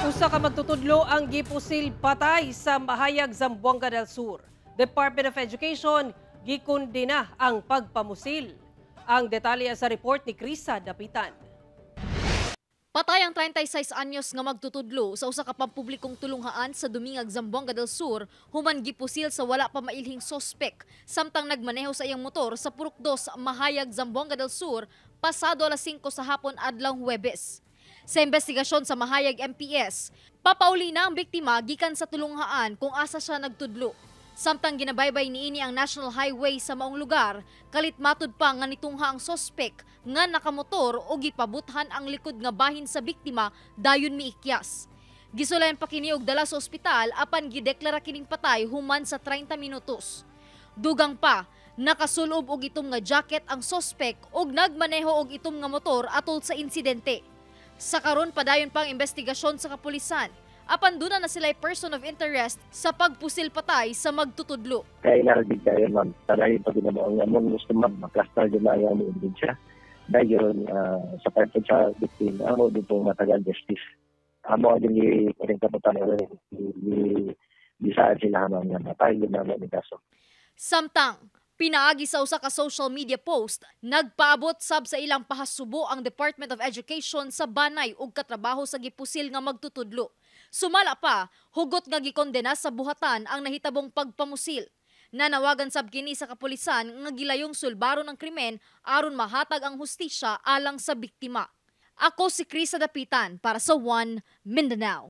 Usa ka magtutudlo ang gipusil patay sa Mahayag, Zamboanga del Sur. Department of Education gikondena ang pagpamusil. Ang detalye sa report ni Krisa Dapitan. Patay ang 36 anyos nga magtutudlo sa usa ka pampublikong tulunghaan sa Dumingag, Zamboanga del Sur human gipusil sa wala pa mailhing sospek samtang nagmaneho sa iyang motor sa Purok 2, Mahayag, Zamboanga del Sur pasado alas 5 sa hapon adlaw Huwebes. Sa investigasyon sa Mahayag MPS, papauli na ang biktima gikan sa tulunghaan kung asa siya nagtudlo. Samtang ginabaybay niini ang National Highway sa maong lugar, kalit matud pa nga nitungha ang sospek nga nakamotor o gipabuthan ang likod nga bahin sa biktima dayon miikyas. Gisulayan pa kini og dala sa ospital apan gideklara kining patay human sa 30 minutos. Dugang pa, nakasulob og itom nga jacket ang sospek og nagmaneho og itom nga motor atol sa insidente. Sa karon, padayon pang investigasyon sa kapulisan. Apan duna na sila'y person of interest sa pagpusil patay sa magtutudlo. Kaya inarabig kayo, ma'am. Tarayin pa din mo ang among gusto, ma'am, maklastar din na ang among ebidensya. Dayon, sa part sa victim, amo din pong matagal justice. Amo din i rin kaputan bisaan sila, ma'am, nga matay din namo ni kaso. Samtang, pinaagi sa usa ka social media post, nagpaabot sab sa ilang pahasubo ang Department of Education sa banay ug katrabaho sa gipusil nga magtutudlo. Sumala pa, hugot nga gikondena sa buhatan ang nahitabong pagpamusil. Nanawagan sab kini sa kapulisan nga gilayong sulbaron ang krimen aron mahatag ang hustisya alang sa biktima. Ako si Krisa Dapitan para sa One Mindanao.